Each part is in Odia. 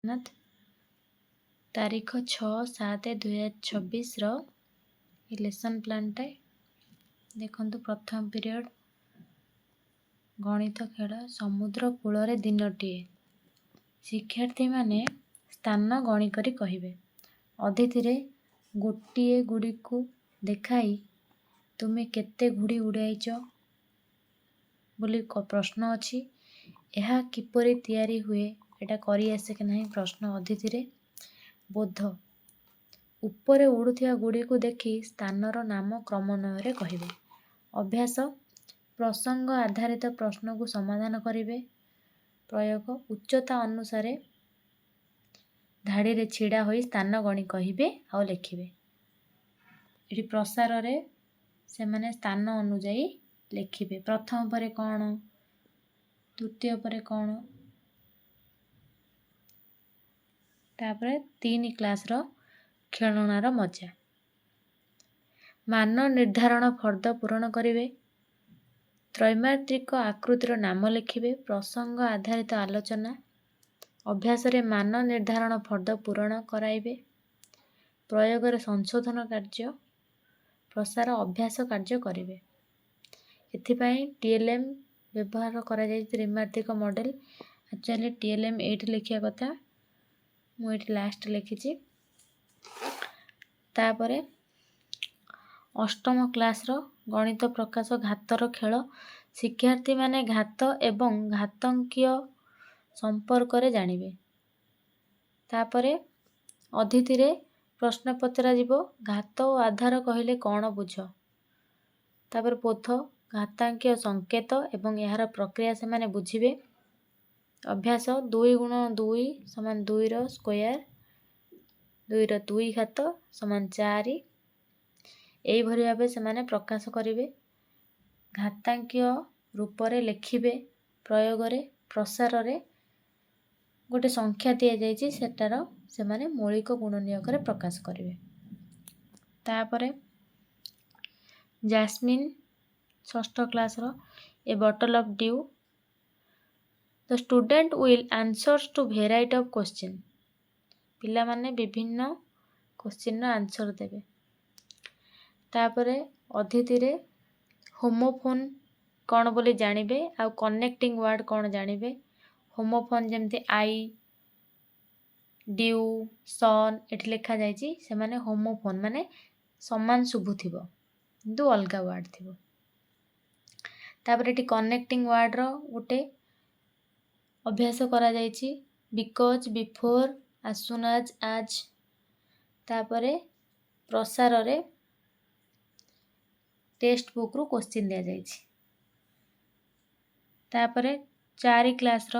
ଜଗନ୍ନାଥ। ତାରିଖ 6/7/2026ର ଏ ଲେସନ୍ ପ୍ଲାନ୍ଟା ଦେଖନ୍ତୁ। ପ୍ରଥମ ପିରିୟଡ଼, ଗଣିତ ଖେଳ, ସମୁଦ୍ର କୂଳରେ ଦିନଟିଏ। ଶିକ୍ଷାର୍ଥୀମାନେ ସ୍ଥାନ ଗଣିକରି କହିବେ। ଅଦିତିରେ ଗୋଟିଏ ଗୁଡ଼ିକୁ ଦେଖାଇ ତୁମେ କେତେ ଗୁଡ଼ି ଉଡ଼ାଇଛ ବୋଲି ପ୍ରଶ୍ନ ଅଛି। ଏହା କିପରି ତିଆରି ହୁଏ, ଏଇଟା କରିଆସେ କି ନାହିଁ, ପ୍ରଶ୍ନ ଅଦିତିରେ। ବୋଧ, ଉପରେ ଉଡ଼ୁଥିବା ଗୁଡ଼ିକୁ ଦେଖି ସ୍ଥାନର ନାମ କ୍ରମାନ୍ୱୟରେ କହିବେ। ଅଭ୍ୟାସ, ପ୍ରସଙ୍ଗ ଆଧାରିତ ପ୍ରଶ୍ନକୁ ସମାଧାନ କରିବେ। ପ୍ରୟୋଗ, ଉଚ୍ଚତା ଅନୁସାରେ ଧାଡ଼ିରେ ଛିଡ଼ା ହୋଇ ସ୍ଥାନ ଗଣି କହିବେ ଆଉ ଲେଖିବେ। ଏଠି ପ୍ରସାରରେ ସେମାନେ ସ୍ଥାନ ଅନୁଯାୟୀ ଲେଖିବେ, ପ୍ରଥମ ପରେ କ'ଣ, ଦ୍ୱିତୀୟ ପରେ କ'ଣ। ତାପରେ 3 କ୍ଲାସ୍ର ଖେଳଣାର ମଜା। ମାନ ନିର୍ଦ୍ଧାରଣ ଫର୍ଦ୍ଦ ପୂରଣ କରିବେ। ତ୍ରୈମାତ୍ରିକ ଆକୃତିର ନାମ ଲେଖିବେ। ପ୍ରସଙ୍ଗ ଆଧାରିତ ଆଲୋଚନା। ଅଭ୍ୟାସରେ ମାନ ନିର୍ଦ୍ଧାରଣ ଫର୍ଦ୍ଦ ପୂରଣ କରାଇବେ। ପ୍ରୟୋଗରେ ସଂଶୋଧନ କାର୍ଯ୍ୟ। ପ୍ରସାର, ଅଭ୍ୟାସ କାର୍ଯ୍ୟ କରିବେ। ଏଥିପାଇଁ ଟିଏଲ୍ଏମ୍ ବ୍ୟବହାର କରାଯାଇଛି, ତ୍ରିମାତ୍ରିକ ମଡ଼େଲ। ଆକ୍ଚୁଆଲି ଟିଏଲ୍ଏମ୍ ଏଇଠି ଲେଖିବା କଥା, ମୁଁ ଏଇଠି ଲାଷ୍ଟ ଲେଖିଛି। ତାପରେ ଅଷ୍ଟମ କ୍ଲାସ୍ର ଗଣିତ ପ୍ରକାଶ, ଘାତର ଖେଳ। ଶିକ୍ଷାର୍ଥୀମାନେ ଘାତ ଏବଂ ଘାତାଙ୍କୀୟ ସମ୍ପର୍କରେ ଜାଣିବେ। ତାପରେ ଅଦିତିରେ ପ୍ରଶ୍ନ ପଚରାଯିବ, ଘାତ ଓ ଆଧାର କହିଲେ କ'ଣ ବୁଝ? ତାପରେ ବୋଧ, ଘାତାଙ୍କୀୟ ସଂକେତ ଏବଂ ଏହାର ପ୍ରକ୍ରିୟା ସେମାନେ ବୁଝିବେ। ଅଭ୍ୟାସ, 2 ଗୁଣ 2 ସମାନ 2ର ସ୍କୋୟାର, 2ର 2 ଘାତ ସମାନ 4, ଏଇଭଳି ଭାବେ ସେମାନେ ପ୍ରକାଶ କରିବେ। ଘାତାଙ୍କୀୟ ରୂପରେ ଲେଖିବେ। ପ୍ରୟୋଗରେ, ପ୍ରସାରରେ ଗୋଟେ ସଂଖ୍ୟା ଦିଆଯାଇଛି, ସେଟାର ସେମାନେ ମୌଳିକ ଗୁଣନୀୟକରେ ପ୍ରକାଶ କରିବେ। ତାପରେ ଜାସ୍ମିନ୍, ଷଷ୍ଠ କ୍ଲାସ୍ର A Bottle of Dew. The student will answers to variety of question. ପିଲାମାନେ ବିଭିନ୍ନ କୋଶ୍ଚିନ୍ର ଆନ୍ସର୍ ଦେବେ। ତାପରେ ଅଦିତିରେ ହୋମୋଫୋନ୍ କ'ଣ ବୋଲି ଜାଣିବେ ଆଉ କନେକ୍ଟିଂ ୱାର୍ଡ଼ କ'ଣ ଜାଣିବେ। ହୋମୋଫୋନ୍ ଯେମିତି I, Diu, ସନ୍ ଏଠି ଲେଖାଯାଇଛି। ସେମାନେ ହୋମୋଫୋନ୍ ମାନେ ସମାନ ଶୁଭୁଥିବ କିନ୍ତୁ ଅଲଗା ୱାର୍ଡ଼ ଥିବ। ତାପରେ ଏଠି କନେକ୍ଟିଂ ୱାର୍ଡ଼ର ଗୋଟେ ଅଭ୍ୟାସ କରାଯାଇଛି, because, before, as soon as, as. ତାପରେ ପ୍ରସାରରେ ଟେକ୍ସଟ ବୁକ୍ରୁ କୋଶ୍ଚିନ୍ ଦିଆଯାଇଛି। ତାପରେ 4 କ୍ଲାସ୍ର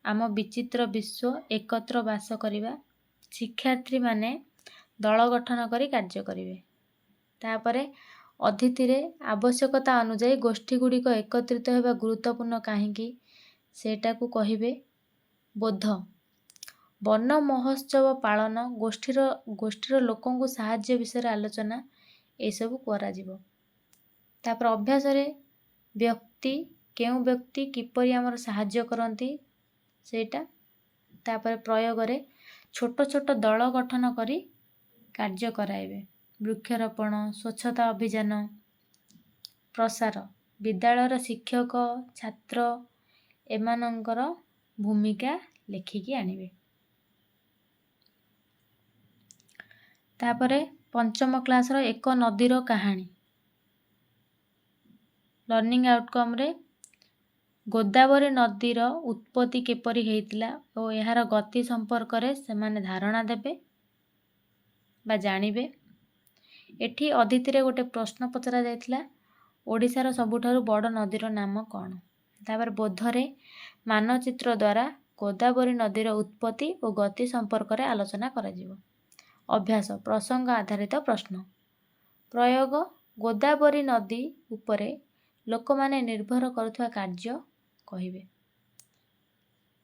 ଆମ ବିଚିତ୍ର ବିଶ୍ୱ, ଏକତ୍ର ବାସ କରିବା। ଶିକ୍ଷାର୍ଥୀମାନେ ଦଳ ଗଠନ କରି କାର୍ଯ୍ୟ କରିବେ। ତାପରେ ଅଦିତିରେ ଆବଶ୍ୟକତା ଅନୁଯାୟୀ ଗୋଷ୍ଠୀ ଗୁଡ଼ିକ ଏକତ୍ରିତ ହେବା ଗୁରୁତ୍ୱପୂର୍ଣ୍ଣ କାହିଁକି, ସେଇଟାକୁ କହିବେ। ବୋଧ, ବନ ମହୋତ୍ସବ ପାଳନ, ଗୋଷ୍ଠୀର ଲୋକଙ୍କୁ ସାହାଯ୍ୟ ବିଷୟରେ ଆଲୋଚନା, ଏସବୁ କରାଯିବ। ତାପରେ ଅଭ୍ୟାସରେ ବ୍ୟକ୍ତି, କେଉଁ ବ୍ୟକ୍ତି କିପରି ଆମର ସାହାଯ୍ୟ କରନ୍ତି ସେଇଟା। ତାପରେ ପ୍ରୟୋଗରେ ଛୋଟ ଛୋଟ ଦଳ ଗଠନ କରି କାର୍ଯ୍ୟ କରାଇବେ, ବୃକ୍ଷରୋପଣ, ସ୍ୱଚ୍ଛତା ଅଭିଯାନ। ପ୍ରସାର, ବିଦ୍ୟାଳୟର ଶିକ୍ଷକ, ଛାତ୍ର ଏମାନଙ୍କର ଭୂମିକା ଲେଖିକି ଆଣିବେ। ତାପରେ ପଞ୍ଚମ କ୍ଲାସ୍ର ଏକ ନଦୀର କାହାଣୀ। ଲର୍ଣ୍ଣିଂ ଆଉଟକମ୍ରେ ଗୋଦାବରୀ ନଦୀର ଉତ୍ପତ୍ତି କିପରି ହେଇଥିଲା ଓ ଏହାର ଗତି ସମ୍ପର୍କରେ ସେମାନେ ଧାରଣା ଦେବେ ବା ଜାଣିବେ। ଏଠି ଅଦିତିରେ ଗୋଟେ ପ୍ରଶ୍ନ ପଚରା ଯାଇଥିଲା, ଓଡ଼ିଶାର ସବୁଠାରୁ ବଡ଼ ନଦୀର ନାମ କ'ଣ? ତାପରେ ବୋଧରେ ମାନଚିତ୍ର ଦ୍ୱାରା ଗୋଦାବରୀ ନଦୀର ଉତ୍ପତ୍ତି ଓ ଗତି ସମ୍ପର୍କରେ ଆଲୋଚନା କରାଯିବ। ଅଭ୍ୟାସ, ପ୍ରସଙ୍ଗ ଆଧାରିତ ପ୍ରଶ୍ନ। ପ୍ରୟୋଗ, ଗୋଦାବରୀ ନଦୀ ଉପରେ ଲୋକମାନେ ନିର୍ଭର କରୁଥିବା କାର୍ଯ୍ୟ କହିବେ।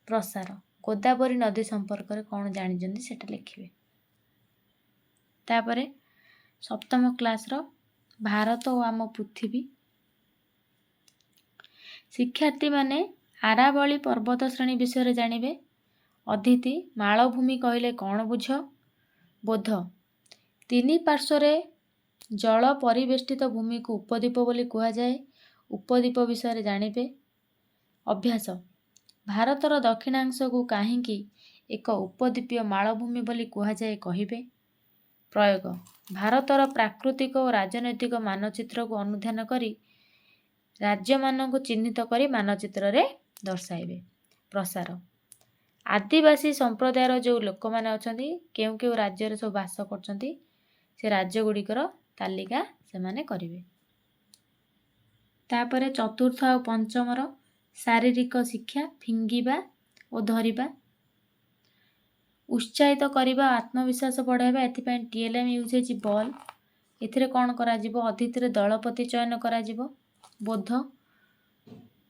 ପ୍ରସାର, ଗୋଦାବରୀ ନଦୀ ସମ୍ପର୍କରେ କ'ଣ ଜାଣିଛନ୍ତି, ସେଟା ଲେଖିବେ। ତାପରେ ସପ୍ତମ କ୍ଲାସ୍ର ଭାରତ ଓ ଆମ ପୃଥିବୀ। ଶିକ୍ଷାର୍ଥୀମାନେ ଆରାବଳୀ ପର୍ବତ ଶ୍ରେଣୀ ବିଷୟରେ ଜାଣିବେ। ଅଦିତି, ମାଳଭୂମି କହିଲେ କ'ଣ ବୁଝ? ବୋଧ, ତିନି ପାର୍ଶ୍ୱରେ ଜଳ ପରିବେଷ୍ଟିତ ଭୂମିକୁ ଉପଦ୍ୱୀପ ବୋଲି କୁହାଯାଏ। ଉପଦ୍ୱୀପ ବିଷୟରେ ଜାଣିବେ। ଅଭ୍ୟାସ, ଭାରତର ଦକ୍ଷିଣାଂଶକୁ କାହିଁକି ଏକ ଉପଦ୍ୱୀପୀୟ ମାଳଭୂମି ବୋଲି କୁହାଯାଏ କହିବେ। ପ୍ରୟୋଗ, ଭାରତର ପ୍ରାକୃତିକ ଓ ରାଜନୈତିକ ମାନଚିତ୍ରକୁ ଅନୁଧ୍ୟାନ କରି ରାଜ୍ୟମାନଙ୍କୁ ଚିହ୍ନିତ କରି ମାନଚିତ୍ରରେ ଦର୍ଶାଇବେ। ପ୍ରସାର, ଆଦିବାସୀ ସମ୍ପ୍ରଦାୟର ଯେଉଁ ଲୋକମାନେ ଅଛନ୍ତି, କେଉଁ କେଉଁ ରାଜ୍ୟରେ ସବୁ ବାସ କରୁଛନ୍ତି, ସେ ରାଜ୍ୟ ଗୁଡ଼ିକର ତାଲିକା ସେମାନେ କରିବେ। ତାପରେ ଚତୁର୍ଥ ଆଉ ପଞ୍ଚମର ଶାରୀରିକ ଶିକ୍ଷା, ଫିଙ୍ଗିବା ଓ ଧରିବା, ଉତ୍ସାହିତ କରିବା, ଆତ୍ମବିଶ୍ୱାସ ବଢ଼ାଇବା। ଏଥିପାଇଁ ଟିଏଲ୍ଏମ୍ ୟୁଜ୍ ହେଇଛି, ବଲ୍। ଏଥିରେ କ'ଣ କରାଯିବ? ଅଦିତିରେ ଦଳପତି ଚୟନ କରାଯିବ। ବୋଧ,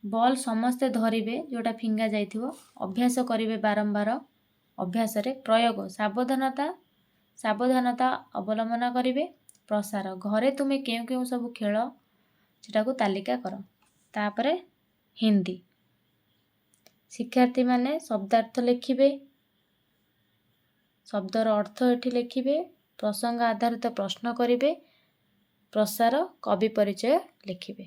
ବଲ୍ ସମସ୍ତେ ଧରିବେ ଯେଉଁଟା ଫିଙ୍ଗା ଯାଇଥିବ, ଅଭ୍ୟାସ କରିବେ ବାରମ୍ବାର ଅଭ୍ୟାସରେ। ପ୍ରୟୋଗ, ସାବଧାନତା ଅବଲମ୍ବନ କରିବେ। ପ୍ରସାର, ଘରେ ତୁମେ କେଉଁ କେଉଁ ସବୁ ଖେଳ, ସେଟାକୁ ତାଲିକା କର। ତାପରେ ହିନ୍ଦୀ, ଶିକ୍ଷାର୍ଥୀମାନେ ଶବ୍ଦାର୍ଥ ଲେଖିବେ, ଶବ୍ଦର ଅର୍ଥ ଏଠି ଲେଖିବେ, ପ୍ରସଙ୍ଗ ଆଧାରିତ ପ୍ରଶ୍ନ କରିବେ। ପ୍ରସାର, କବି ପରିଚୟ ଲେଖିବେ।